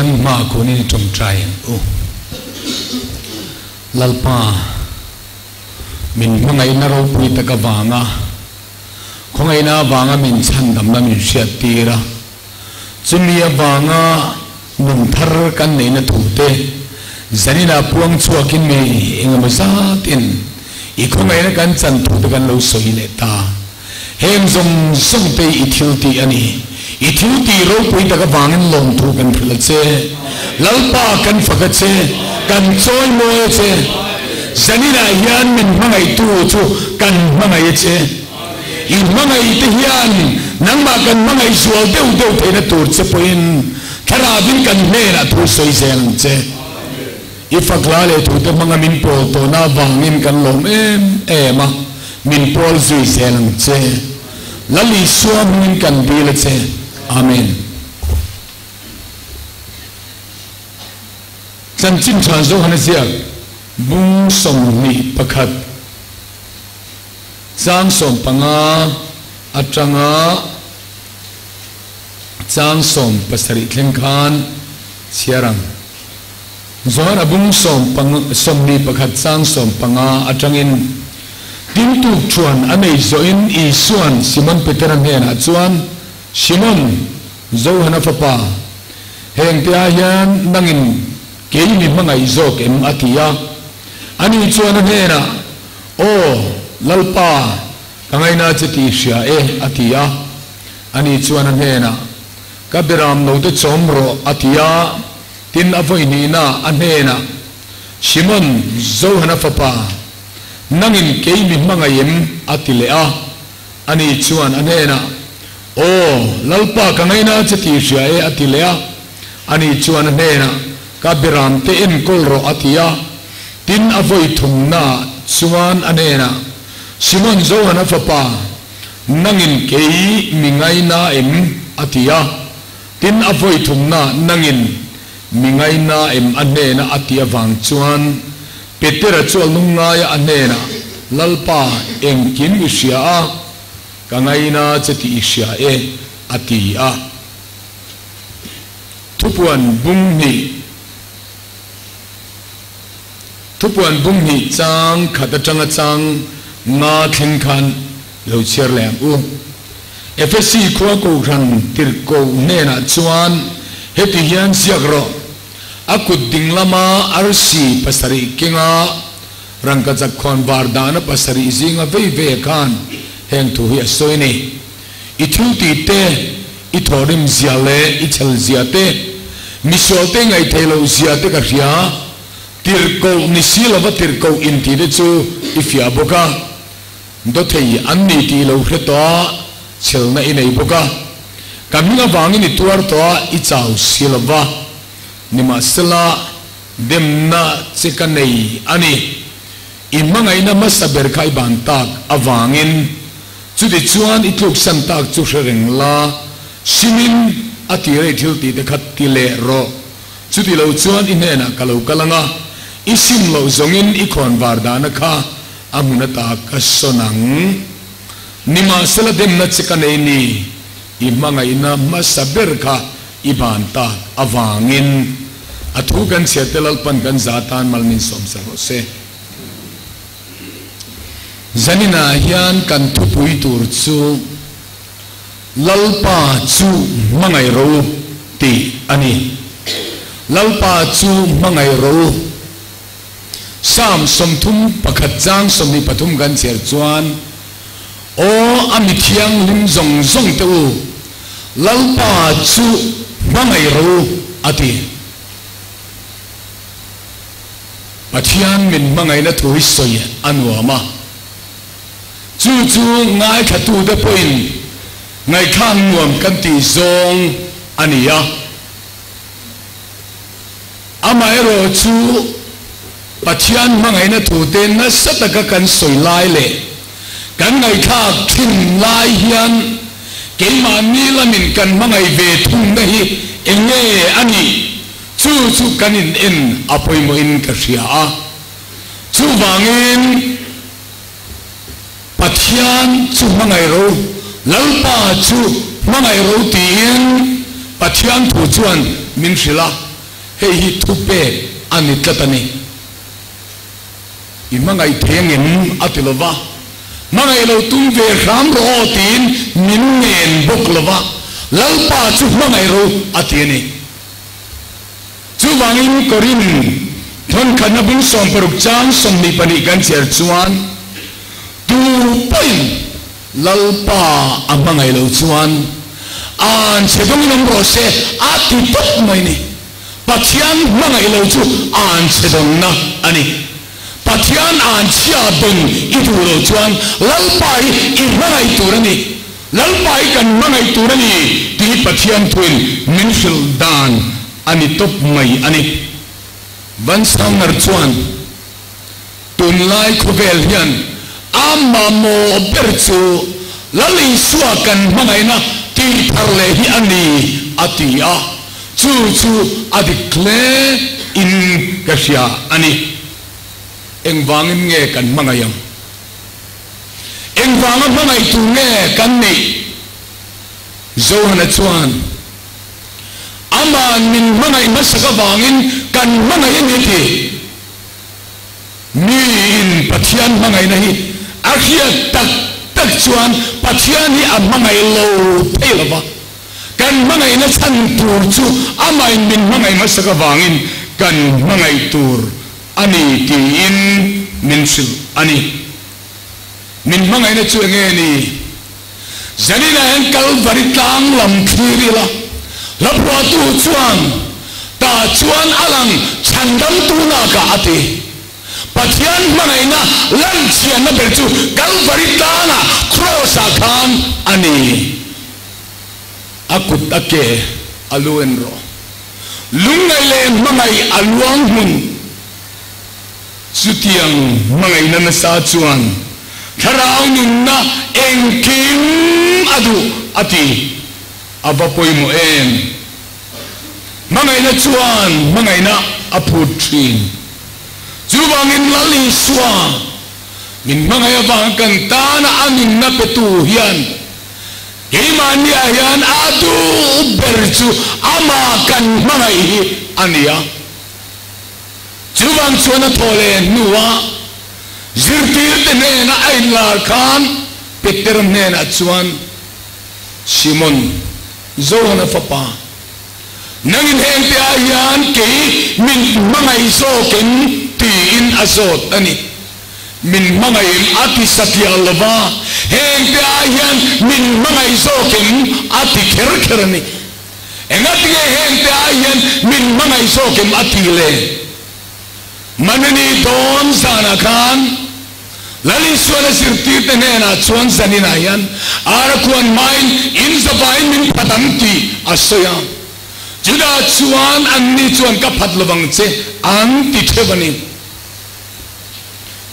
Pathian hmaa kunin i tawngtai ang u. Lalpa, min hmangaihna ropui tak avanga, khawngaihna avanga min chhandamna min hriattir a, chumi avanga nun thar kan neihna thute zaninah puang chhuakin mi engemaw zatin i khawngaihna kan chan thute kan lo sawi leh ta. Heng zawng zawng te i thil tih a ni. I thil tih ropui tak avangin lawmthu kan hrilh a che. Lalpa kan fak a che, kan chawimawi a che. Zaninah hian min hmangaihtu chu kan hmangaih a che. I hmangaih te hian nangmah kan hmangaih zual deuh deuh theihna tur che pawhin Thlarauin kan hnenah thu sawi zel ang che. I fakla leh thute hmanga min pawl tawhna avangin kan lawm em em a, min pawl zui zel ang che. Lal Isua hmingin kan dil a che. Amen. Chanchin Tha Johana ziak bung 21 chang 15 atanga chang 17 thleng khan chhiar ang. Zohar a bung 21 chang 15 atangin, Tin tuk chuan a nei zawhin Isua'n Simon Petera hnenah chuan, Simon, Johana fapa, hengte ah hian nangin kei mi hmangaih zawk em? a ti a. Ani chuan a hnenah, Aw, Lalpa, ka ngaina che tih hria e, a ti a. Ani chuan a hnenah, Ka biram note chawm rawh, a ti a. Tin, a vawi hnihna a hnenah, Simon, Johana fapa, nangin kei mi hmangaih em? a ti leh a. Ani chuan a hnenah, Aw, Lalpa ka ngaina che tih hria e, a ti leh a. Ani chuan a hnenah, Ka biramte enkawl rawh, a ti a. Tin, a vawi thumnaah chuan a hnenah, Simon, Johana fapa, nangin kei mi ngaina em? a ti a. Tin, a vawi thumna nangin mi ngaina em a hnena a tih avang chuan Petera chu a lungngaia a hnenah, Lalpa, engkim i hria a, ka ngaina che tih i hria e, a ti a. Thupuan bung hnih Thupuan bung hnih chang khat atanga chang nga thleng khan lo chhiar leh ang u. Efesi khua kohhran tirhkoh hnenah chuan heti hian ziak rawh, A kut ding lama arsi pasarih kenga rangkachak khawn var dahna pasarih zinga vei ve khan heng thu hi a sawi a ni. I thil tih te, i thawhrim zia leh i chhel zia te, misual te ngaihtheih loh zia te ka hria. Tirhkoh ni si lova tirhkoh intih te chu i fiah bawk a. Dawthei an ni tih lo hre tawh a, chhelna i nei bawk a. Ka hming avangin i tuar tawh a, i chau si lo va. Nimahsela, demna che ka nei a ni. I hmangaihna hmasa ber kha i ban tak avangin, chuti chuan i tluksan tak chu hre reng la, simin a tir a i thil tih te kha ti leh rawh. Chuti lo chuan i hnenah ka lo kal ang a, i sim loh zawngin i khawnvar dahna kha A hmun ata ka sawn ang. Nimahsela demna che ka nei ni, i hmangaihna hmasa ber kha i ban tak avangin a thu kan chhiar te Lalpan kan za tan mal min sawm sa rawh se. Zaninah hian kan thupui tur chu Lalpa chu hmangaih ro tih a ni. Lalpa chu hmangaih ro. Psalm 31 chang 23 kan chhiar chuan, Aw a mi thianghlim zawng zawng te u, Lalpa chu hmangaih ro a ti. Pathian min hmangaihna thu hi sawi a nuam a, chu chu ngaithlatute pawhin ngaihthlak nuam kan tih zawng a ni a. Amaherawh chu Pathian hmangaihna thute nasa taka kan sawi lai leh kan ngaihthlak thin lai hian keimahni lamin kan hmangaih ve thungna hi eng nge a nih chu chu kan in en a pawimawhin ka hria a. Chuvangin Pathian chu hmangaih ro, Lalpa chu hmangaih ro tiin Pathian thu chuan min hrilh a. Hei hi thupek a ni tlat a ni. I hmangaih thei angem? a ti lo va. Hmangaih lo tum ve hram rawh aw tiin min ngen bawk lo va, Lalpa chu hmangaih ro a ti a ni. Chuvangin Korin thawnkhatna bung 16 chang 22 kan chhiar chuan, Tu pawhin Lalpa a hmangaih lo chuan an chhe dawngin awm rawh se a ti tawp mai ni. Pathian hmangaih lo chu an chhe dawnna a ni. Pathian an chhia dawn i duh lo chuan Lalpa hi i hmangaih tur a ni. Lalpa hi kan hmangaih tur a ni tih hi Pathian thuin min hrilh dan a ni tawp mai a ni. Van Sangner chuan Tunlai khawvel hian a mamawh ber chu Lal Isua kan hmangaihna tih thar leh hi a ni, a ti a. Chu chu a dik hle in ka hria a ni. Engvangin nge kan hmangaih ang? Engvanga hmangaih tur nge kan nih? Johana chuan, Ama'n min hmangaih hmasak avangin kan hmangaih a ni ti. Miin Pathian hmangaihna hi a hriat tak tak chuan Pathian hi a hmangaih lo thei lo va. Kan hmangaihna chhan tur chu amahin min hmangaih hmasak avangin kan hmangaih tur a ni tiin min hrilh a ni. Min hmangaihna chu enge ni? Zaninah hian Kalvari tlang lam thlir ila, hlaphuahtu chuan tah chuan a lang chhandamtu nakah a ti. Pathian hmangaihna lanchhianna ber chu Kalvari tlangah Kraws-ah khan a ni. A kut a ke a lu en rawh. Lungngaih leh hmangaih a luang hmun. Chutiang hmangaihna nasa chuan thlarau nunna engkim a duh a ti. A va pawimawh em? Hmangaihna chuan hmangaihna a phut thin. Chuvangin Lal Isua min hmangaih avanga kan tana a nunna petu hian keimahniah hian a duh ber chu amah kan hmangaih hi a ni a. Chuvang chuan a thaw leh hnuah zirtirte hnenah a inlar khan Petera hnenah chuan, Simon, Johana fapa, nangin hengte ah hian kei min hmangaih zawkin tiin a zawt a ni. Min hmangaihim a ti satliah lo va, hengte ah hian min hmangaih zawkin a ti kher kher a ni. Engatinge hengte ai hian min hmangaih zawk em a ti le? Manuni dawn zanah khan Lal Isuan a zirtirte hnenah chuan zaninah hian Arakuan hmain in zavaiin min phat ang tih a sawi a. Juda chuan anni chuan ka phat lovang che an ti theuh a ni.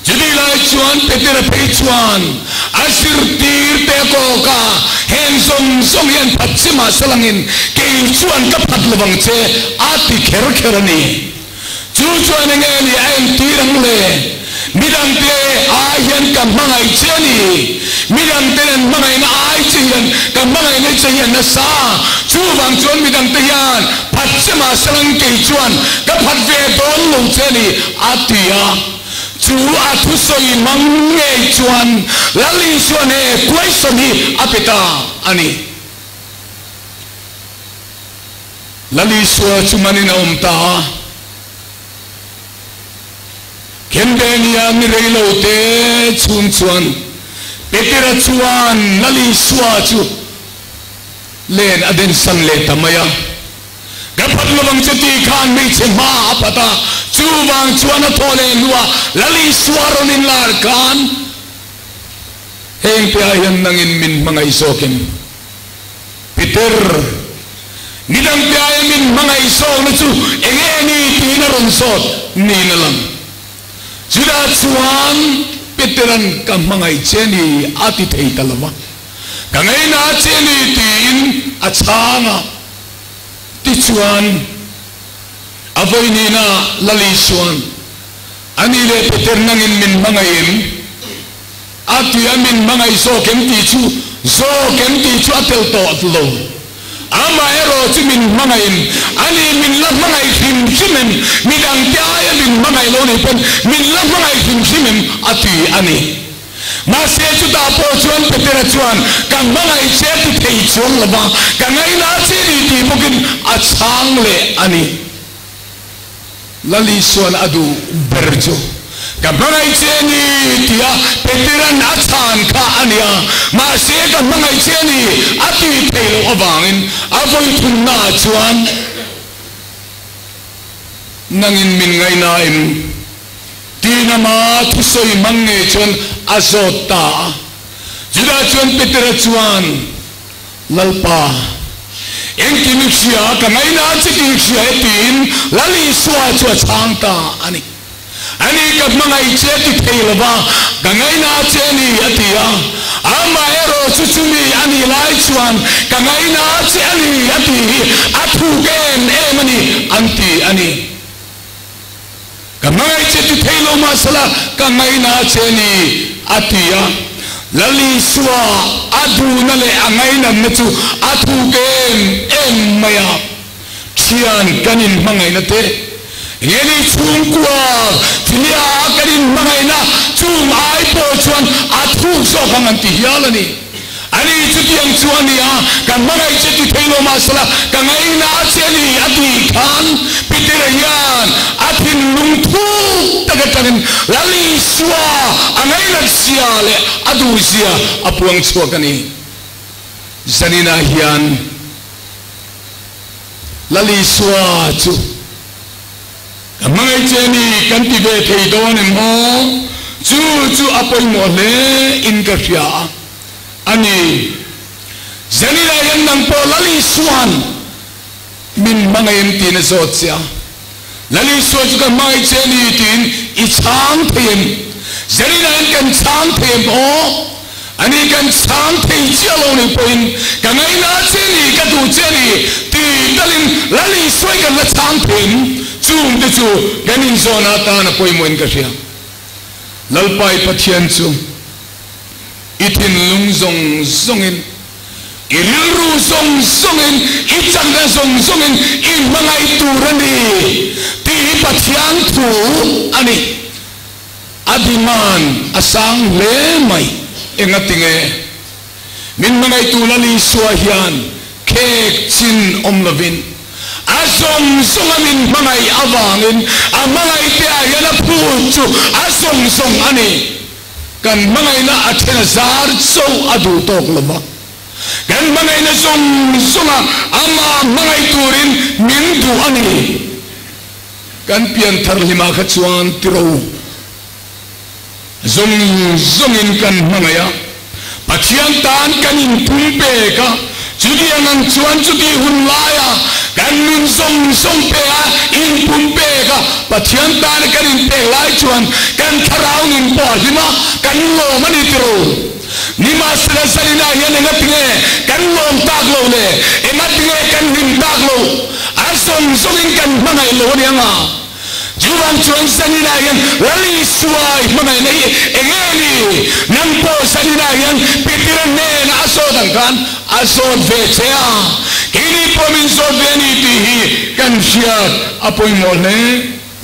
Chutih lai chuan Petera phei chuan a zirtirte a kawk a, Heng zawng zawng hi an phat che mahse langin kei chuan ka phat lovang che, a ti kher kher a ni. Chu chuan enge ni a entir ang le? Midangte ai hian ka hmangaih che a ni. Midangten an hmangaihna ai che hian ka hmangaihna che hi a nasa. Chuvang chuan midangte hian phat che mahse lang kei chuan ka phat ve dawn lo che a ni, a ti a. Chu a thusawi hmang ngei chuan Lal Isuan he question hi a pe ta a ni. Lal Isua chu manin a awm ta a. Khenbenia ni rei lo te chhung chuan Petera chuan Lal Isua chu len a den san leh ta mai a. Ka phat lovang che tih khan hmeichhe hma a phat a, chuvang chuan a thaw leh hnuah Lal Isua rawn inlar khan hengte ah hian nangin min hmangaih zawkin Peter, midangte aia min hmangaih zawkna chu enge ni tiin a rawn zawt niin a lang. Juda chuan Peteran ka hmangaih che ni a ti thei ta lo va. Ka ngaina che ni tiin a chhang a. Tichuan, a vawihnihna Lal Isuan, A ni leh Peter nangin min hmangaih em? A ti a, min hmangaih zawk em tih chu zawk em tih chu a tel tawh lo. Amaherawh chu min hmangaih em? A ni min la hmangaih hrim hrim. Midangte aia min hmangaih lo nih pawn min la hmangaih hrim hrim em? a ti a ni. Mahse chutah pawh chuan Petera chuan, Ka hmangaih che ti thei chuang lo va, ka ngaihna che ni tih bawkin a chhang leh a ni. Lal Isua'n a duh ber chu ka hmangaih che ni tia Petera'n a chhan kha a nia. Mahse ka hmangaih che ni a tih theih loh avangin a vawithumnaah chuan nangin min ngaihna em tiin ama thusawi hmang ngei chuan a zawt ta a. Chutah chuan Petera chuan. Lalpa, engkim i hria, ka ngaina che tih i hria e tiin Lal Isua chu a chhang ta a ni. Ani ka hmangaih che ti thei lo va, ka ngaina che a ni a ti a. Amaherawh chu chumi a nih lai chuan ka ngaina che a ni a tih hi a thuk em em a ni an ti a ni. Ka hmangaih che ti thei lo mahsela ka ngaina che a ni, a ti a. Lal Isua a duhna leh a ngainatna chu a thuk em em mai a. Thian kan inhmangaihna te, enge ni chhungkua philia kan inhmangaihna chung ai pawh chuan a thuk zawk ang an ti hial a ni. Ani chutiang chu a ni a, ka hmangaih che ti thei lo mahsela ka ngaihna a che a ni a tih khan Petera hian a thinlung thuk tak atangin Lal Isua a ngainat zia leh a duh zia a puang chhuak a ni. Zaninah hian Lal Isua chu ka hmangaih che a ni kan ti ve thei dawn em aw? Chu chu a pawimawh hle in ka hria a, a ni. Zanina hian nang pawh Lal Isua'n min hmangaih em tiin a zawt che a. Lal Isua chu ka hmangaih che a ni tiin i chhang thei em? Zanina hian kan chhang thei em aw? A ni kan chhang thei chiah lo nih pawhin ka ngaihna che ni, ka duh che ni ti talin Lal Isua i kan la chhang thei em? Chungte chu kan inzawhna atan a pawimawhin ka hria. Lalpa i Pathian chu i thinlung zawng zawngin, i rilru zawng zawngin, i chakna zawng zawngin i hmangaih tur a ni tih hi Pathian thu a ni. A demand a sang hle mai. Engatinge? Min hmangaihtu Lal Isua hian khek chin awm lovin a zawng zawnga min hmangaih avangin a hmangaihte ah hian a phut chu a zawng zawng a ni. Kan hmangaihna a then a zar chauh a duh tawk lo va. Kan hmangaihna zawng zawnga amah hmangaih turin min duh a ni. Kan pian thar hlimah kha chuan tiro zawng zawngin kan hmangaih a, Pathian tan kan inphum pek a, chutiang ang chuan chutih hun laia kan nun zawng zawng pe a, inphum pek a, Pathian tana kan inpek lai chuan kan thlarau nun pawh a hlim a, kan lawm a ni tiro. Nimahsela zaninah hian engatinge kan lawm tak lo le? Engatinge kan hlim tak lo? A zawng zawngin kan hmangaih lo a ni ang a. Chuvang chuan zaninah hian Lal Isua i hmangaihna hi enge ni? Nang pawh zaninah hian Petera hnenah a zawt ang khan a zawt ve che a. Keini pawh min zawt ve a ni tih hi kan hriat a pawimawh hle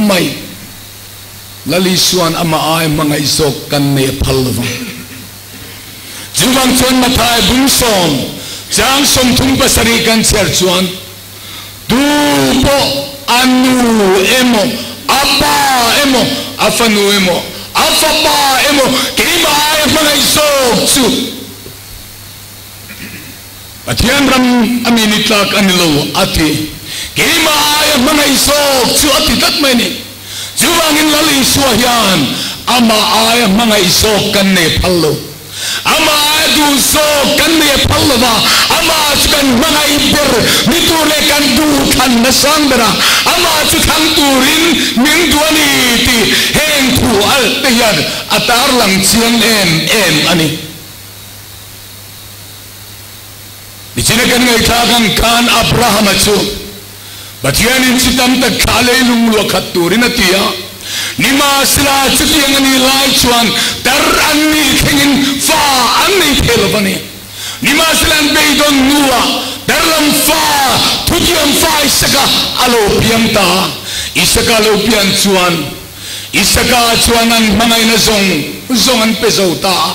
mai. Lal Isua'n amah ai hmangaih zawk kan nei a phal lo vang. Chuvang chuan Mathai bungsawm chang 37 kan chhiar chuan, Tu pawh a nu emaw, a pa emaw, a fanu emaw, a fapa emaw keimah ai hmangaih zawk chu Pathian ram a mi ni tlak a ni lo a ti. Keimah aia hmangaih zawk chu a ti tlat mai a ni. Chuvangin Lal Isua hian amah aia hmangaih zawk kan nei phal lo. Amah aia duh zawk kan nei phal lo va, amah chu kan hmangaih ber ni tur leh kan duhthlan nasang ber a, amah chu thlang turin min duh a ni tih heng thu alh te hian a tarlang chiang em em a ni. Nichina kan ngaihthlak ang khan Abrahama chu Pathianin chi tam tak thla leilung luah khat turin a ti a. Nimahsela chutiang a nih lai chuan tar an nih thlengin fa an nei thei lo va ni. Nimahsela an beidawn hnuah tar lam fa thutiam fa Isaka a lo piang ta a. Isaka lo pian chuan Isaka chuan an hmangaihna zawng zawng an pe zo ta a.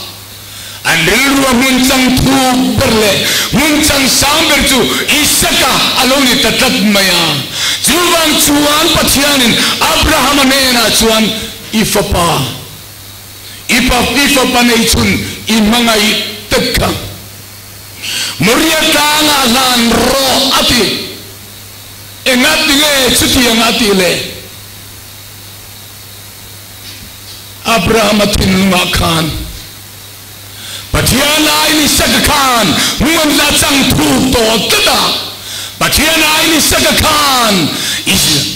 An rilrua hmun chang thuk ber leh hmun chang sang ber chu Isaka a lo ni ta tlat mai a. Chuvang chuan Pathianin Abrahama hnenah chuan, I fapa, i pa, i fapa nei chhun i hmangaih tak kha Moria tlangah hlan rawh a ti. Engati nge chutiang a tih le? Abrahama thinlungah khan Pathian aiin Isaka khan hmun a chang thuk tawh tlat a. Pathian aiin Isaka khan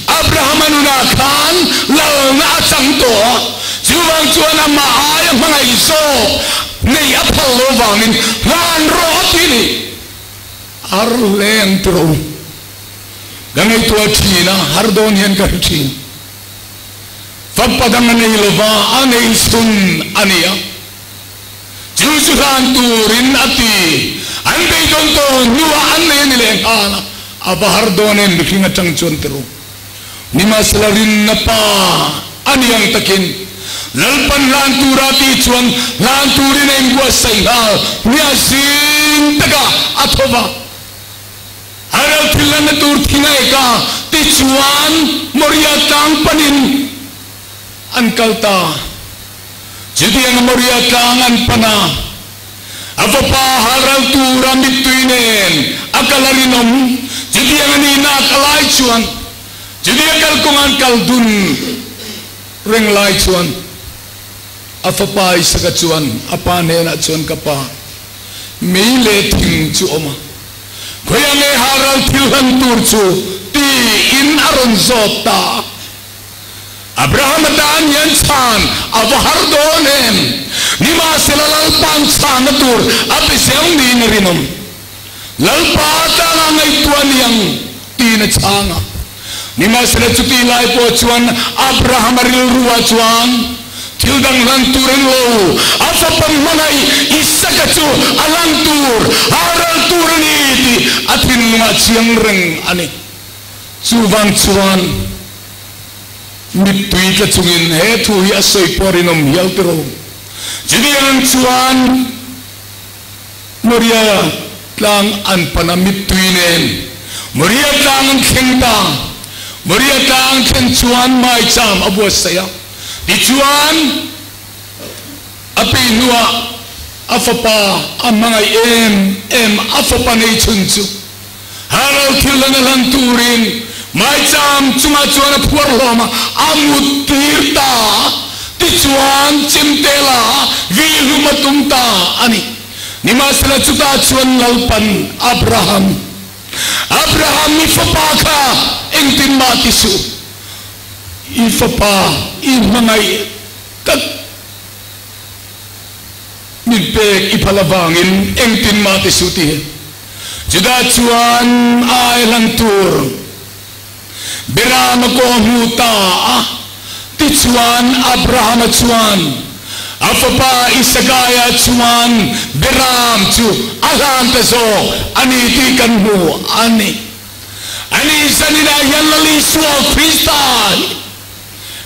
Abrahama nunah khan lalna a chang tawh a. Chuvang chuan amah aia hmangaih zawk neih a phal lo vangin hlan rawh a ti ni. Har hle ang ti rawh u. Ka ngaihtuah thin a, har dawn hian ka hre thin. Fapa dang a nei lova, a nei chhun a ni a. Chu chu hlan turin a ti. An beidawn tawh hnuah an nei a ni leh nghal a, a va har dawn em mihring atang chuan ti ru. Nimahsela rinna pa a ni ang takin Lalpan hlan tura tih chuan hlan turin a inbuatsaih nghal hmiah zing takah a tho va. A rel thil lanna tur thing a ek a, tichuan Moria tlang panin an kal ta. Chutianga Moria tlang an pan a, a fapa halral tura mittui nen a kal a rinawm. Chutiang a nihnak a lai chuan, chutia kalkawng an kal dun reng lai chuan a fapa Isaka chuan a pa hnenah chuan, Ka pa, mei leh thing chu awm a. Khawiah nge halral thil hlan tur chu? tiin a rawn zawt ta a. Abrahama tan hian chhan a va har dawn em? Nimahsela Lalpa'n chhanna tur a pe zel niin a rinawm. Lalpa tlangah ngaihtuah ni ang tiin a chhang a. Nimahsela chutih lai pawh chuan Abrahama rilruah chuan thil dang hlan tur an lo, a fapa hmangaih Isaka chu a hlan tur, a ral tur a ni tih a thinlungah chiang reng a ni. Chuvang chuan mittui tla chungin he thu hi a sawi pawh rinawm hial tiro. Chutiang chuan Moria tlang an pan a mittui nen Moria tlang an thleng ta. Moria tlang thlen chuan maicham a buatsaih a, tichuan a peih hnuah a fapa a hmangaih em em a fapa nei chhun chu Harold thil hlan a hlan turin maicham chungah chuan a phuar hlawm a, a mut tir ta a, tichuan chemtela vihlum a tum ta a ni. Nimahsela chutah chuan Lalpan Abraham, Abraham i fapa kha engtin mah ti suh, i fapa i hmangaih tak min pek i phal avangin engtin mah ti suh ti. Judah chuan ai hlan tur Beram a kawh hmu ta a, tichuan Abrahama chuan a fapa Isakaia chuan Beram chu a hlan ta zawk a ni tih kan hmu a ni. Ani zaninah hian Lal Isua Krista hi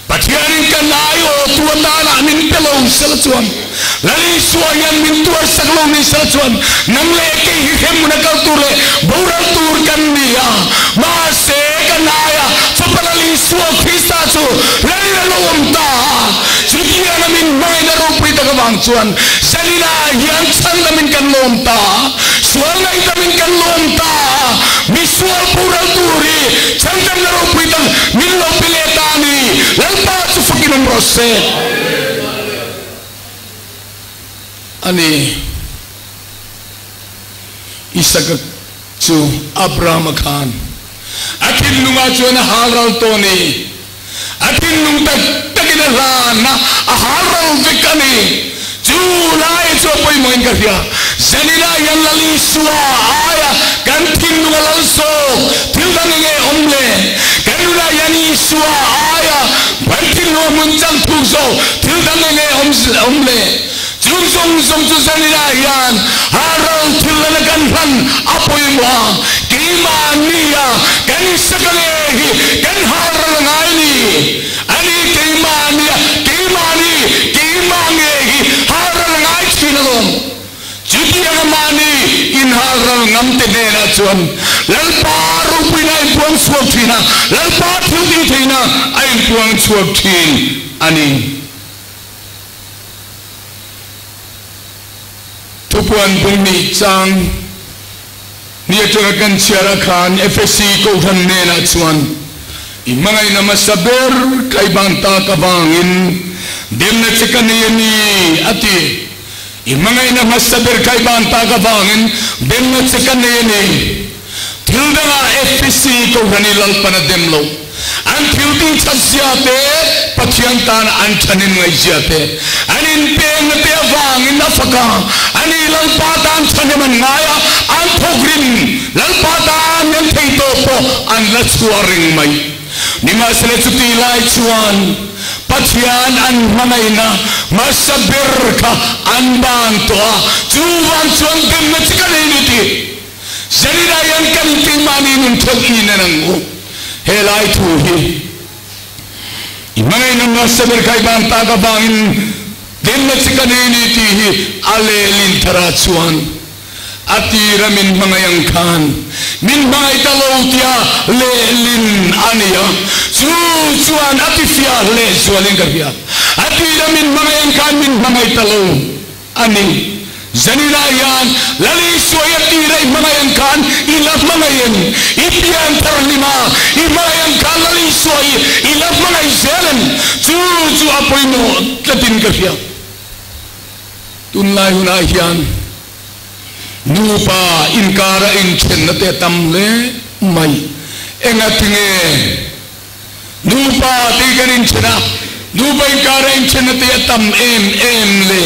Pathianin kan aiawhtu atana min pe lo sela chuan, Lal Isua hian min tuarsak lo ni sela chuan, nang leh kei hi hremhmun a kal tur leh boral tur kan ni a. Mahse, kan aia Fapa Lal Isua Krista chu Lalin a lo awm ta a. Chutianga min hmangaihna ropui tak avang chuan zaninah hian chhandamin kan lawm ta a, sual ngaihdamin kan lawm ta a, misual boral tur hi chhandamna ropui tak min lo pe leh ta a ni. Lalpa chu fakin awm rawh se. A ni. Isaka chu Abrahama khan a thinlungah chuan a halral tawh a ni. A thinlung tak takin a hlan a, a halral vek a ni. Chu lai chu a pawimawhin ka hria. Zaninah hian Lal Isua aia kan thinlung a lal zawk thil dang enge awm le? Kan nunah hian Isua aia kan thinlung a hmun chang thuk zawk thil dang enge awm le? Chung zawng zawng chu zaninah hian halral thil lana kan hlan a pawimawh a, keimahnia kan Isaka nge hi kan halral a ngai lo. chuan Lalpa ropuina a inpuang chhuak thin a, Lalpa thiltihtheihna a inpuang chhuak thin a ni. Thupuan bunghnih chang ni atanga kan chhiar ah khan Efesi Kohhran hnenah chuan i hmangaihna hmasa ber kaiban tak avangin demna che ka nei a ni a ti. I hmangaihna hmasa ber kaiban tak avangin demna che ka nei a ni. Thil dangah Efesi Kohhran i Lalpan a dem lo. An thil tih that zia te, Pathian tana an thanin ngaih zia te, an inpengna te avangin a fak a. Ani Lalpa tan thahnem an ngai a, an thawk rim. Lalpa tan an thei tawh pawh an la chhuah reng mai. Nimahsela chutih lai chuan Pathian an hmangaihna hmasa ber kha an ban tawh a, chuvang chuan demna chi ka nei ni tih. Zanina hian kan keimahni nun theuh in en ang u. He lai thu hi i hmangaihna hmasa ber kha i ban tak avangin demna che ka nei ni tih hi a lehlin tharah chuan a tira min hmangaih ang khan min hmangaih ta lo tia lehlin a ni a. Chu chuan a tifiah hle zualin ka hria. A tira min hmangaih ang khan min hmangaih ta lo. A ni. Zaninah hian Lal Isua i a tira i hmangaih ang khan i la hmangaih em? I pian thar hlim a, i hmangaih ang khan Lal Isua i i la hmangaih zel em? Chu chu a pawimawh tlatin ka hria. Tunlai hunah hian nupa inkara inthenna te a tam hle mai. Engatinge? Nupa tih kan inthen a, nupa inkara inthenna te a tam em em le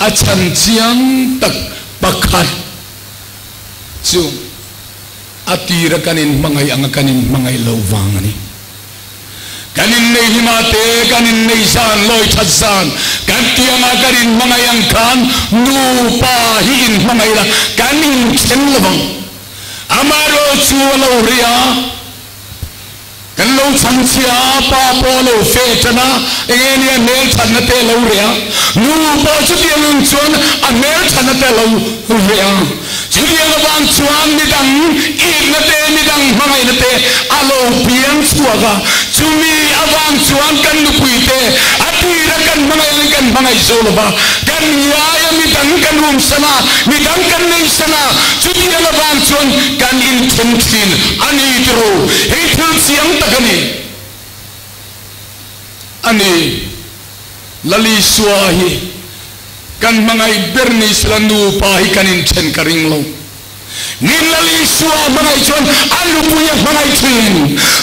a chhan chiang tak pakhat chu a tira kan inhmangaih anga kan inhmangaih loh vang a ni. Kan innei hima te, kan innei zan, lawi that zan kan tih anga kan inhmangaih ang khan nupa hi inhmangaih la kan inthen lo vang. Amaherawh chu a lo ri a. Kan lo chhang chhia a, pa pawh a lo feh tan a, enge nia hmel thatna te a lo reh a, nu pawh chutiang ang chuan a hmel thatna te a lo reh a, chutiang avang chuan midang itna te, midang hmangaihna te a lo piang chhuak a, chumi avang chuan kan nupui te a tira kan hmangaih angin kan hmangaih zo lo va, kan ngai a, midang kan umsan a, midang kan neisan a, chutiang avang chuan kan inthen thin. A ni tiro, hei thil chiang tak a ni. A ni, Lalisua hi kan hmangaih ber ni sela nupa hi kan inthen ka ring lo. Min Lalisua hmangaih chuan a nupui a hmangaih thin.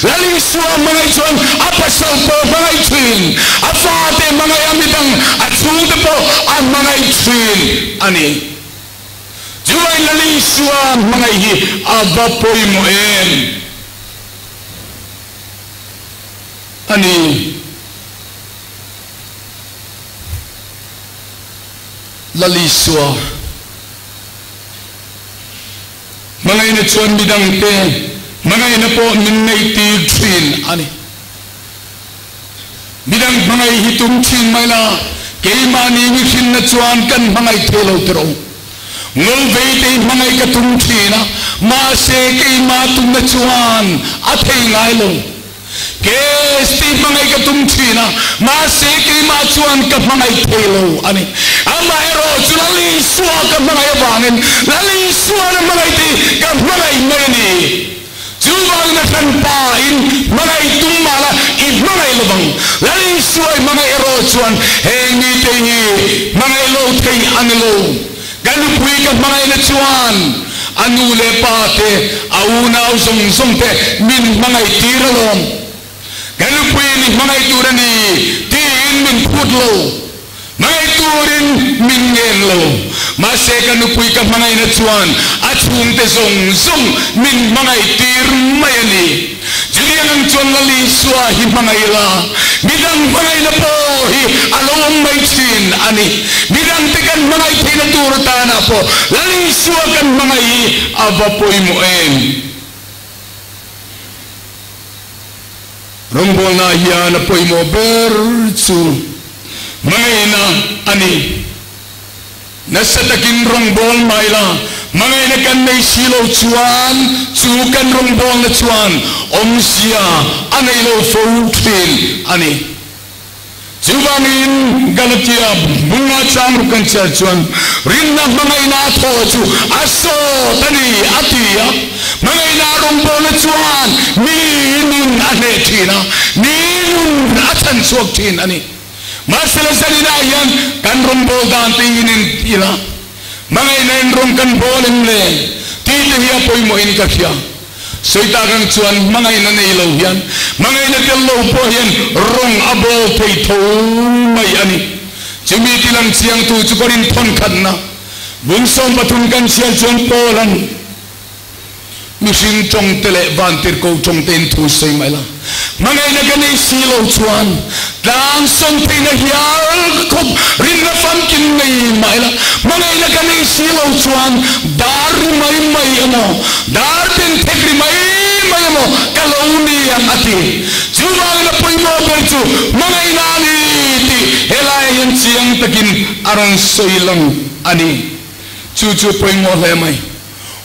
Lalisua hmangaih chuan a pasal pawh a hmangaih thin. A fate hmangaih a midang a chhungte pawh a hmangaih thin a ni. Chuvangin Lal Isua hmangaih hi a va pawimawh em? A ni. Lal Isua hmangaihna chuan midangte hmangaihna pawh min neihtir thin a ni. Midang hmangaih hi tum thin mai la, keimahni mihrinna chuan kan hmangaih thei lo tiraw. Ngawlvei te hi hmangaih ka tum thin a, mahse keimah tumna chuan a thei ngai lo. Kes te hi hmangaih ka tum thin a, mahse keimah chuan ka hmangaih thei lo a ni. Amaherawh chu Lal Isua ka hmangaih avangin Lal Isuan a hmangaih te hi ka hmangaih mai a ni. Chuvangin a hran pa in hmangaih tum mah la i hmangaih lo vang. Lal Isua i hmangaih erawh chuan heng mite hi hmangaih lo thei a ni lo. Ka nupui ka hmangaihna chuan a nu leh pa te, a unau zawng zawng te min hmangaih tir alawm. Ka nupui in i hmangaih tur a ni tiin min phut lo. Hmangaih turin min ngen lo. Mahse ka nupui ka hmangaihna chuan a chhungte zawng zawng min hmangaih tir mai a ni. Chutiang ang chuan Lal Isua hi hmangaih la, midang hmangaihna pawh hi a lo awm mai thin a ni. Midangte kan hmangaih theihna tur atana pawh Lal Isua kan hmangaih hi a va pawimawh em? Rawngbawlnaah hian a pawimawh ber chu hmangaihna a ni. Nasa takin rawngbâwl mah ila, Hmangaihna kan nei si lo chuan chu kan rawngbawlna chuan awmzia a nei lo fo thin a ni. Chuvangin Galatia bunga chang ruk kan chhiar chuan rinna hmangaihna a thaw chu a sawt a ni a ti a. Hmangaihna a rawngbawlna chuan mi nun a hneh thin a, mi nun a chhan chhuak thin a ni. Mahsela zaninah hian kan rawngbâwl dan te hi nen ila, hmangaihna in rawng kan bâwl em le tih te hi a pawimawhin ka hria. Sawi tak ang chuan hmangaihna nei lo hian hmangaihna tel lo pawh hian rawng a bâwl thei tho mai a ni. Chumi tilang chiangtu chu Korinth thawnkhatna bung 13 kan chhiar chuan Paul-a'n, Mihring tawng te leh vantirhko tawng te in thu sawi mai la. Hmangaihna ka nei si lo chuan tlang sawn theihna hial khawp rinna famkim nei mah ila, hmangaihna ka nei si lo chuan dar ri mai mai emaw, dar ben thek ri mai mai emaw ka lo ni ang a ti. Chuvangin a pawimawh ber chu hmangaihna a ni tih helaiah hian chiang takin a rawn sawi lang a ni. Chu chu pawimawh hle mai.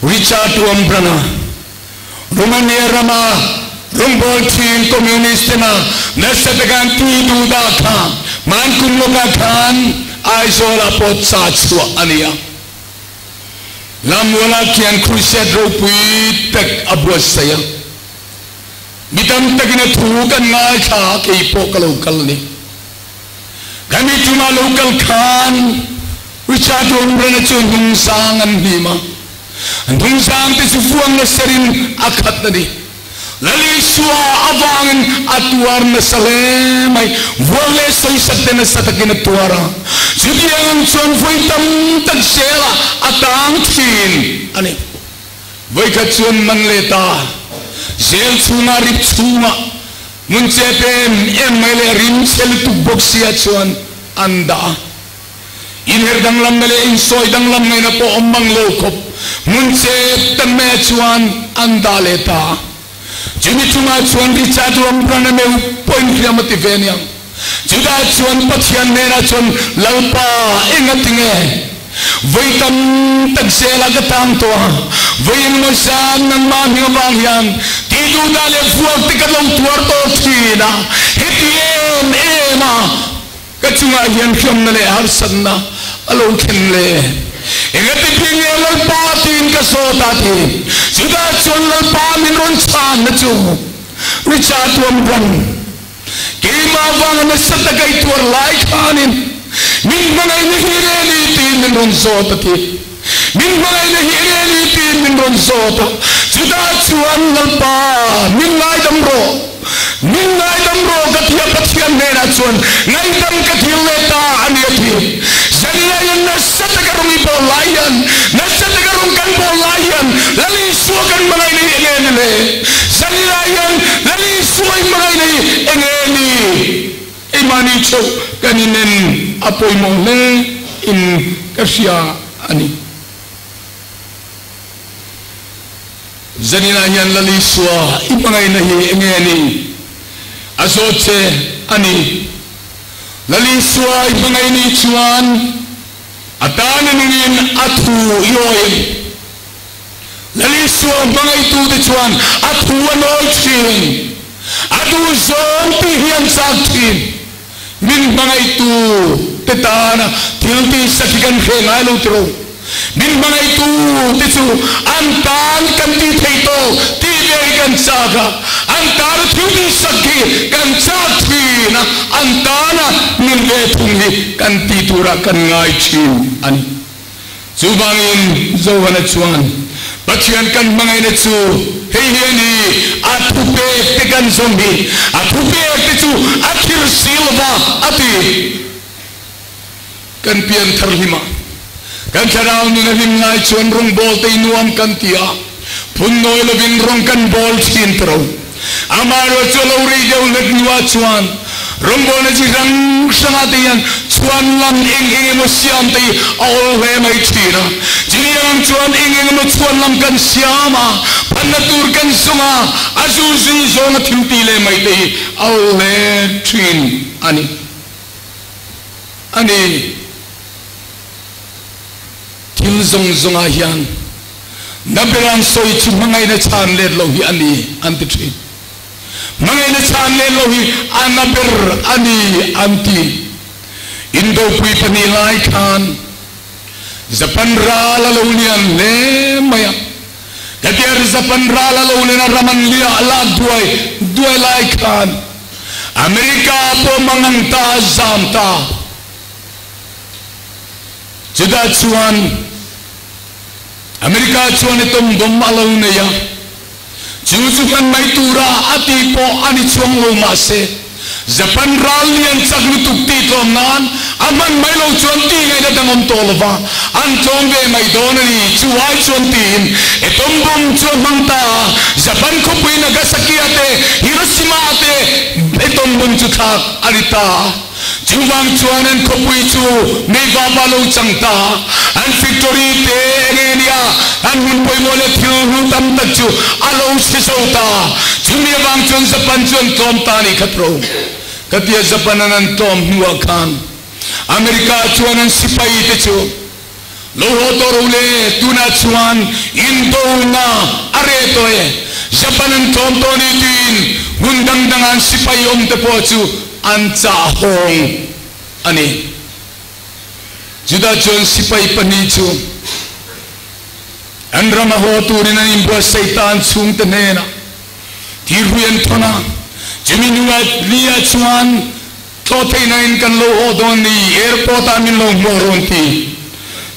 Richard Wurmbrand-a, Romania rama rawngbâwl ṭhin Communist tena nasa taka an tih duh dah kha hman kum lawkah khan Aizawl-ah pawh cha chhuah a ni a. Lammualah khian crusade ropui tak a buatsaih a. Mi tam takin a thu kan ngaithla a, kei pawh ka lo kal a ni. Kan mi ṭumah lo kal khan Richard Wurmbrand-a chu hnungzang an hnim a, hnungzang te chu vuang na serin a khat a ni. Lal Isua avangin a tuar nasa hle mai, vuang leh sawisak te nasa takin a tuar a, chutiang ang chuan vawi tam tak zelah a tang thin a ni. Vawikhat chuan man leh ta, zel chhungah rip chhungah hmun chep em em mai leh rim chhe lutuk bawk sia chuan an dah a. Inher danglamna leh insawi danglam ngaihna pawh awm mang lo khawp hmun chep tan maiah chuan an dah leh ta a. Chumi chungah chuan Richard Wurmbrand-a meu pawhin hriam a ti ve aniang. Chutah chuan Pathian hnenah chuan, Lalpa, enga tinge? Vawi tam tak zela ka tang tawh a, vawi engemaw zan nangmah hming avang hian tih duhdah leh vuak te ka lo tuar tawh thin a, heti em em a ka chungah hian hriamna leh harsatna a lo thlen le. Engati bik nge Lalpa tiin ka zawt a ti. Chutah chuan Lalpa min rawn chhanna chu Richard Wurmbrand. Keimah vanga nasa taka i tuar lai khanin min hmangaihna hi eng nge ni tiin min rawn zawt a ti. Min hmangaihna hi eng nge ni tiin min rawn zawt a. Chutah chuan Lalpa, min ngaidam rawh, min ngaidam rawh ka ti a, Pathian hnenah chuan ngaihdam ka thil leh ta a ni a ti. Zanina hian nasa taka rawng i bawl lai hian, nasa taka rawng kan bawl lai hian Lal Isua kan hmangaihna hi eng nge ni le? Zanina hian Lal Isua i hmangaihna hi eng nge ni? Keimahni theuh kan inen a pawimawh hle in ka hria a ni. Zanina hian Lal Isua i hmangaihna hi eng nge ni? A zawt che a ni. Lal Isua i hmangaih ni chuan a tan a nungin a thu i awi a ni. Lal Isua hmangaihtute chuan a thu a nawi thin, a duh zawng tih hi an chak thin. Min hmangaihtu te tana thil tihsak hi kan hre ngai lo tiro. Min hmangaihtu te chu an tan kan tih theih tawh tih ve hi kan chak a, an tana thil tihsak hi kan chak thin a, an tana min ve thung hi kan tih turah kan ngai thin a ni. Chuvangin Johana chuan, Pathian kan hmangaihna chu hei hi a ni, a thupek te kan zawm hi, a thupek te chu a thir si lo va, a ti. Kan pian thar hlim a, kan thlarau nun a hlim lai chuan rawngbâwl te i nuam kan ti a, phun nawi lovin rawng kan bâwl ṭhin ta ro. Amaherawh chu a lo rei deuh hlek hnuah chuan rawngbawlna chi hrang hrangah te hian chhuan lam eng eng emaw siam te hi a awl hle mai thin a. Chutiang ang chuan eng eng emaw chhuan lam kan siam a, phanna tur kan zawng a, a zu zui zawnga thil ti leh mai te hi a awl hle thin a ni. A ni. Thil zawng zawngah hian. Na ber an sawi chu hmangaihna chhan let lo hi a ni an ti thin. Hmangaihna chhan let lo hi a na ber a ni an ti. Indopui pahnih lai khan Japan ral a lo lian hle mai a. Hetiang Japan ral a lo len a ram an liah lak duai duai lai khan America pawh mangang ta a zam ta. Chutah chuan America chuan atom bomb a lo nei a, chu chu hman mai tura a tih pawh a ni chuang lo mahse Japan ral lian chak lutuk tih tlawm nan a hman mai lo chuan tih ngaihna dang awm tawh lova an tlawm ve mai dawn a ni chu ai chuan tiin atom bomb chu a hmang ta a, Japan khawpui Nagasaki ah te Hiroshima ah te atom bomb chu thlak a ni ta a. Chuvang chuan an khawpui chu meivapa lo chang ta, an factory te eng eng nia an hun pawimawh leh thil hlu tam tak chu a lo chhe zo ta. Chumi avang chuan Japan chu an tlawm ta a nih kha tro. Ka tia Japan an an tlawm hnuah khan America chuan an sipai te chu lo haw tawh ro le, tunah chuan indona a reh tawh e, Japan an tlawm tawh ni tiin hmun dang danga an sipai awm te pawh chu an chah hawng a ni. Chutah chuan sipai pahnih chu an rama haw turin an inbuatsaih ta an chhungte hnenah thirhui an thawn a, chumi hnuah nia chuan Thlawh theihna in kan lo haw dawn ni, airport ah min lo hmuh rawn ti.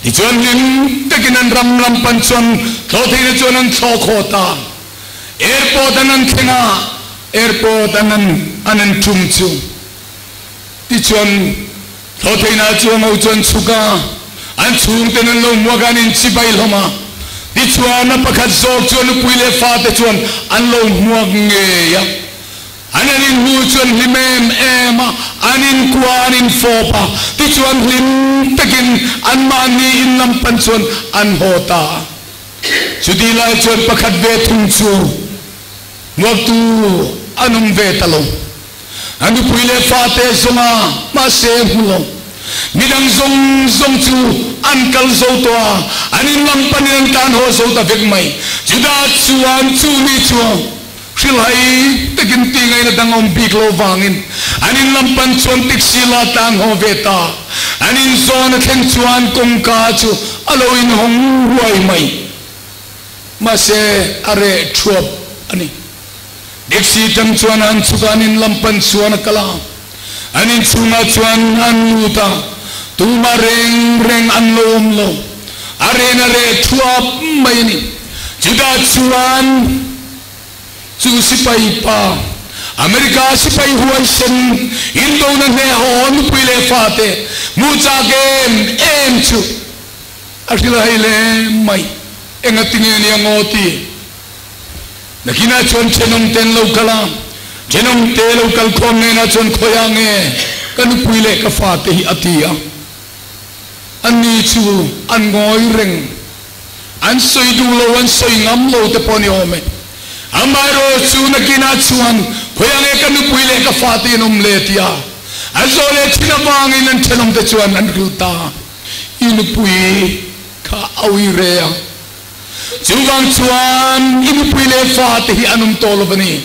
Tichuan hlim takin an ram lam pan chuan thlawh theihna chuan an thlawh khaw ta. Airport an an thleng a, airport an an an an tum chu. Tichuan thlawh theihna chuang ho chuan chhuk a, an chhungten an lo hmuak a, an inchibai hlawm a. Tichuan a pakhat zawk chuan nupui leh fate chuan an lo hmuak ngei a. An an inhmu chuan hlim em em a, an inkua an infawp a, tichuan hlim takin anmahni in lam pan chuan an haw ta a. Chutih lai chuan pakhat ve thung chu hmuaktu an awm ve ta lo. A nupui leh fate zawnga mahse hmu lo. Midang zawng zawng chu an kal zo tawh a, an in lam panin an tan haw zo ta vek mai. Judah chuan chu mi chu Hrilhai takin ti ngaihna dang awm bik lo vangin an in lam pan chuan taxi la tlang haw ve ta. An in zawn a thleng chuan kawngka chu a lo inhawng huai mai. Mahse a reh thuap a ni. Taxi tang chuan an chhuk a, an in lam pan chuan a kal a. An inchhungah chuan an lut a, tumah reng reng an lo awm lo. A ren a reh thuap mai a ni. Chutah chuan chu sipai pa, America sipai huaisen, indona hneh haw nupui leh fate hmuh chak em em chu a hrilh hei le mai. Engatinge nia ngaw ti? Nakinah chuan thenawmte an lo kal a, thenawmte lo kal khawm hnenah chuan khawiah nge ka nupui leh ka fate hi a ti a. Anni chu an ngawi reng, an sawi duh lo, an sawi ngam lo te pawh a ni awm e. Amaherawh chu nakinah chuan khawiah nge ka nupui leh ka fate an awm le ti a, an zawh leh thin avangin an thenawmte chuan an hrilh ta a, I nupui kha a ui re a. Chuvang chuan i nupui leh fate hi an awm tawh lo a ni.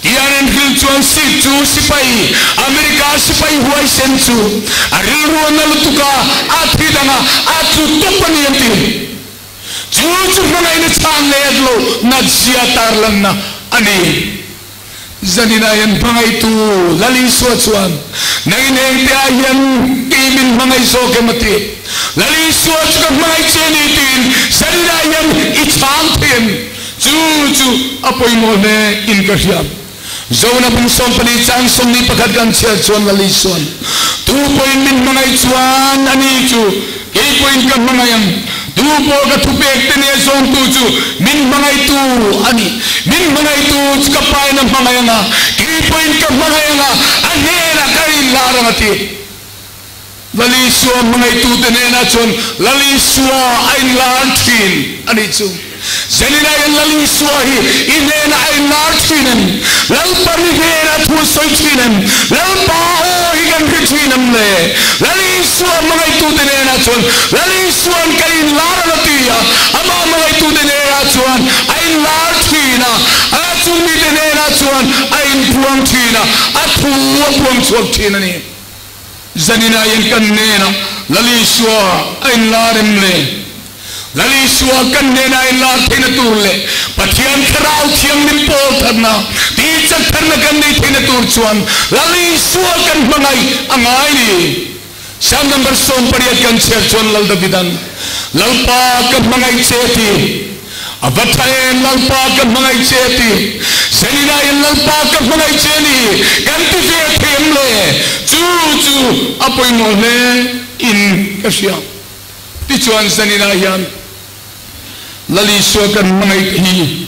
Tian an hril chuan Sikh chu sipai, America sipai huaisen chu a rilru a na lutuk a, a thi dang a, a tlu tawp a ni an ti. Chu chu hmangaihna chhan leh at lo natzia tarlanna a ni. Zaninah hian hmangaihtu Lal Isua chuan, Nang in heng te ah hian kei min hmangaih zawk em a ti. Lal Isua chu ka hmangaih che ni tiin zaninah hian i chhang thei em? Chu chu a pawimawh hle in ka hria. Jona bung 14 chang 21 kan chhiar chuan Lal Isua'n, Tu pawhin min hmangaih chuan ani chu kei pawhin ka hmangaih ang. Tu pawh ka thupek te nia zawngtu chu min hmangaihtu a ni. Min hmangaihtu chu ka pain a hmangaih ang a, kei pawhin ka hmangaih ang a, a hnenah ka inlar ang a ti. Lal Isua hmangaihtute hnenah chuan Lal Isua a inlar thin a nih chu. Zenina hian Lal Isua hi i hnenah a inlar thin em? Lalpa i hnenah thu a sawi thin em? Lalpa aw hi kan. kan hre thin ang le? Lal Isua hmangaihtute hnenah chuan Lal Isua'n ka inlar a la ti a, amah hmangaihtute hnenah chuan a inlar thin a, a chung mite hnenah chuan a inpuang thin a, a thu a puang chhuak thin a ni. Zaninah hian kan hnenah Lal Isua a inlar em le? Lal Isua kan hnenah a inlar theihna tur leh Pathian Thlarau Thianghlim pawl tharna, tihchak tharna kan nei theihna tur chuan Lal Isua kan hmangaih a ngai ni. Psalm number 18 kan chhiar chuan Lal Davidan, Lalpa ka hmangaih che ti. A va tha em, Lalpa ka hmangaih che ti. Zaninah hian Lalpa ka hmangaih che ni kan ti ve thei em le? Chu chu a pawimawh hle in ka hria. Tichuan zaninah hian Lal Isua kan hmangaih hi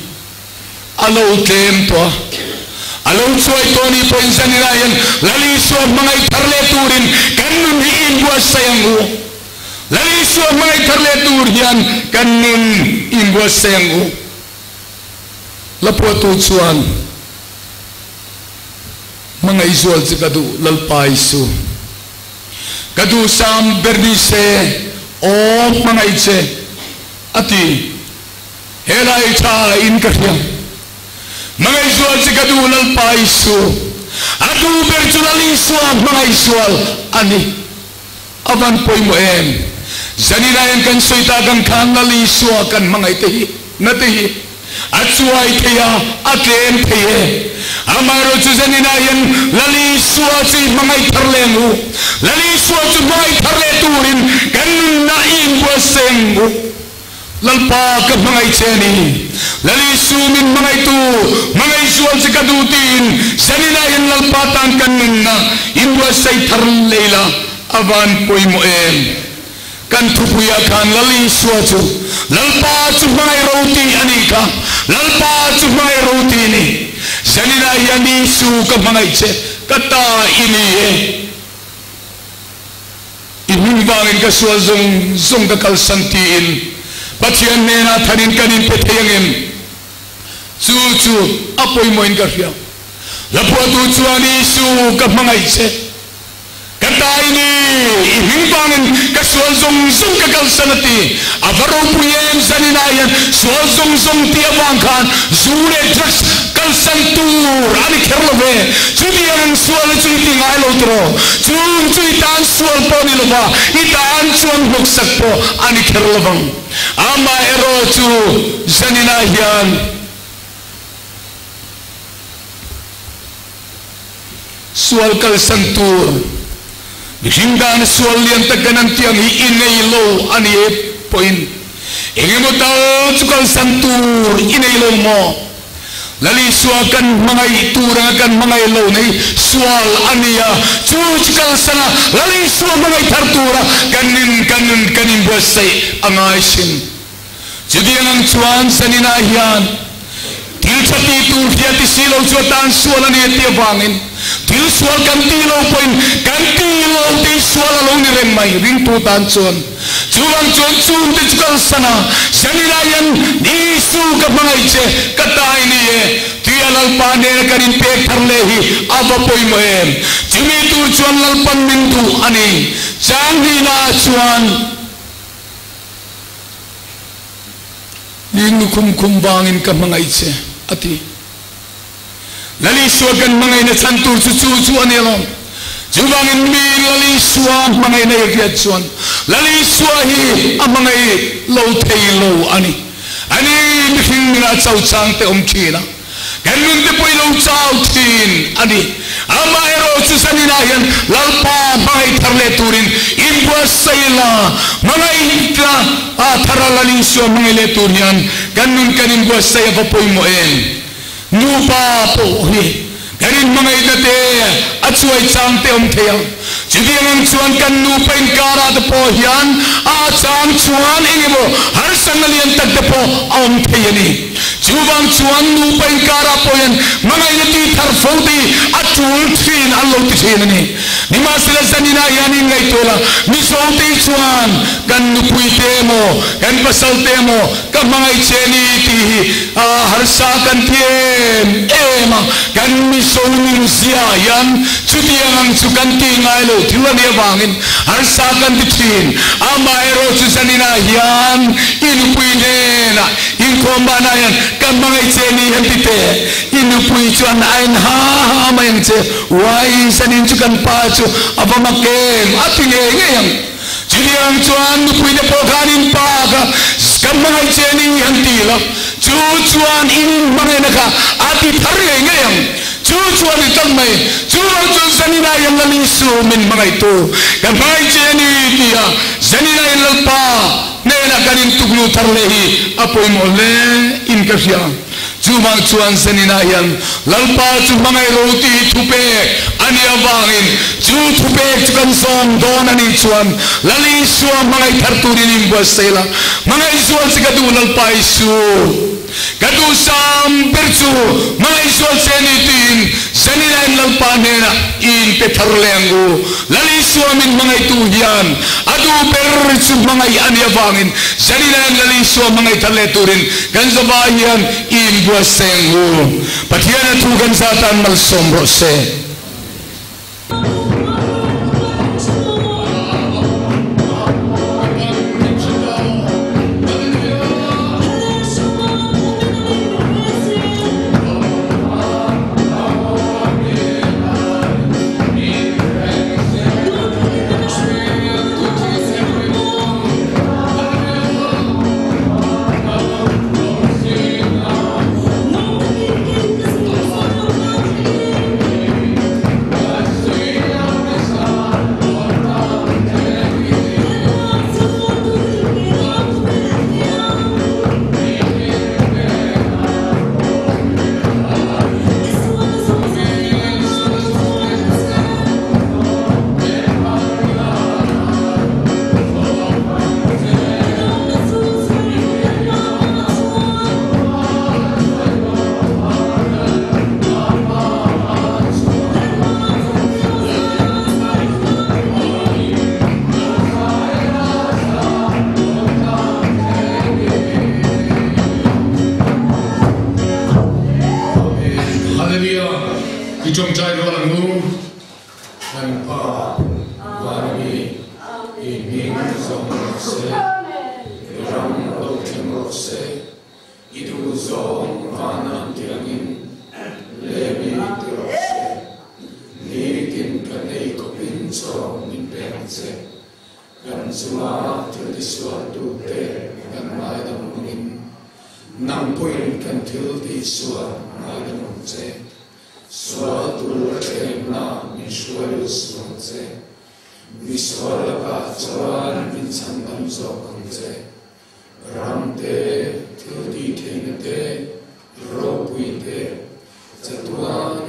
a lo tlem tawh a, a lo chuai tawh ni pawhin zaninah hian Lal Isua hmangaih thar leh turin kan nun hi inbuatsaih ang u. Lal Isua hmangaih thar leh tur hian kan nun inbuatsaih ang u. Lapua tu chuan, Hmangaih zual chu ka duh Lalpa Isu. Ka duhsam ber ni se aw hmangaih che, a ti. Helai tha in ka hria. Hmangaih zual che ka duh Lalpa Isu. A duh ber chu Lal Isua hmangaih zual a ni. A van pawimawh em? Zanina hian kan sawi tak ang khan Lal Isua kan hmangaih te hi na te hi a chuai thei a, a tlem thei e. Amaherawh chu zanina hian Lal Isua chu i hmangaih thar leh ang u. Lal Isua chu hmangaih thar leh turin kan nunna i inbuatsaih ang u. Lalpa ka hmangaih che a ni. Lal Isu min hmangaihtu, hmangaih zual che ka duh tiin zaninah hian Lalpa tan kan nunna inbuatsaih thar leh ila a van pawimawh em? Kan thupuiah khan Lal Isua chu Lalpa chu hmangaih ro tih a nih kha. Lalpa chu hmangaih ro tih a ni. Zaninah hian Isu ka hmangaih che, ka ta i ni e. I hming vangin ka sual zawng zawng ka kalsan tiin Pathian hnenah thanin kan inpe thei angem? Chu chu a pawimawhin ka hria. Hlaphuahtu chuan Isu ka hmangaih che, ka ta i ni, i hming vangin ka sual zawng zawng ka kalsan a ti. A va ropui em zaninah hian sual zawng zawng tih avang khan zu leh drugs kalsan tur a ni kher lo ve. Chutiang ang sual hi chu i ti ngai lo tiraw? Chung chu i tan sual pawh a ni lo va, i tan chuan hnawksak pawh a ni kher lo vang. Amaherawhchu zaninah hian Sual kalsan tur, mihring dana sual lian tak kan an tih ang hi i nei lo a ni e pawhin eng emaw tal chu kalsan tur i nei lo maw? Lal Isua kan hmangaih tur anga kan hmangaih lo nei sual a ni a, chu chu kalsan a Lal Isua hmangaih thar tura kan in kan in kan inbuatsaih a ngai sin. Chutiang ang chuan zaninah hian thil tha ti tur hria ti si lo chu a tan sual a ni a ti avangin thil sual kan ti lo pawhin kan ti lo tih sual a lo ni reng mai ringtu tan chuan. Chuvang chuan chungte chu kalsan a, zaninah hian Isu ka hmangaih che, ka ta i ni e, tia Lalpa hnena kan inpek thar leh hi a va pawimawh em? Chumi tur chuan Lalpan min duh a ni. Changhnihnaah chuan. Ni lukhum khum vangin ka hmangaih che, a ti. Lal Isua kan hmangaihna chhan tur chu chu chu a ni alawm. Chuvangin mi Lal Isua hmangaihna i hriat chuan Lal Isua hi a hmangaih lo thei lo a ni. A ni, mihring nunah chau chang te awm thin a. Kan nun te pawh i lo chau thin a ni. Amaherawh chu zaninah hian Lalpa hmangaih thar leh turin inbuatsaih la, hmangaih tla a thar a Lal Isua hmangaih leh tur hian kan nun kan inbuatsaih a va pawimawh em? Nupa pawh hi kan inhmangaihna te a chuai chang te awm thei a, chutiang ang chuan kan nupa inkarah te pawh hian a chang chuan engemaw harsatna lian tak te pawh a awm thei a ni. Chuvang chuan nupa inkarah pawh hian hmangaihna tih thar fo te hi a tul thin an lo ti thin. thin a ni. Nimahsela zaninah hian inngaihtuah la, Mizote hi chuan kan nupuite emaw, kan pasalte emaw ka hmangaih che ni tih hi a harsa kan ti em em a, kan Mizo nunzia hian chutiang ang chu kan tih ngai lo thil a nih avangin harsa kan ti thin. Amaherawhchu zaninah hian i nupui hnenah inkhawm banah hian ka hmangaih che ni han ti teh. I nupui chuan a en ha ha mai ang che. Uai, zanin chu kan pa chu a va mak em? A ti ngei ngei ang. Chutiang chuan nupui te pawh khan in pa kha kan hmangaih che ni han ti lo. Chu chuan in inhmangaihna kha a ti thar ngei ngei ang. Chu chuan i tak mai. Chu lo chuan zaninah hian Lal Isu min hmangaihtu kan hmangaih che ni tia zaninah hian Lalpa hnenah kan intukluh thar leh hi a pawimawh hle in ka hria. Chuvang chuan zaninah hian Lalpa chu hmangaih ro tih hi thupek a nih avangin chu thupek chu kan zawm dawn a nih chuan Lal Isua hmangaih thar turin inbuatsaih la, hmangaih zual che ka duh Lalpa Isu, ka duhsam ber chu hmangaih zual che a ni tiin zaninah hian Lalpa hnenah i inpe thar leh ang u. Lal Isua min hmangaihtu hian a duh ber chu hmangaih a nih avangin zaninah hian Lal Isua hmangaih thar leh turin Kan zawhah hian i inbuatsaih ang u. Pathian a thu kan zah tan malsawm rawh se. Hallelujah! I tawngtai rual ang u. Kan Pa van mi i hming zawng rawh se, i ram lo thleng rawh se, i duh zawng van an ti angin lemi ti rawh se. Nitin kan ei kawpin chaw min pek ang che. Kan chunga thil tisualtute kan ngaidam angin nang pawhin kan thil tihsual ngaidam ang che. Sual tur a thlemna min hruai lut suh ang che. Mi sual lakah chuan min chhandam zawk ang che. Ram te, thil tih theihna te, ropui te, chatuan.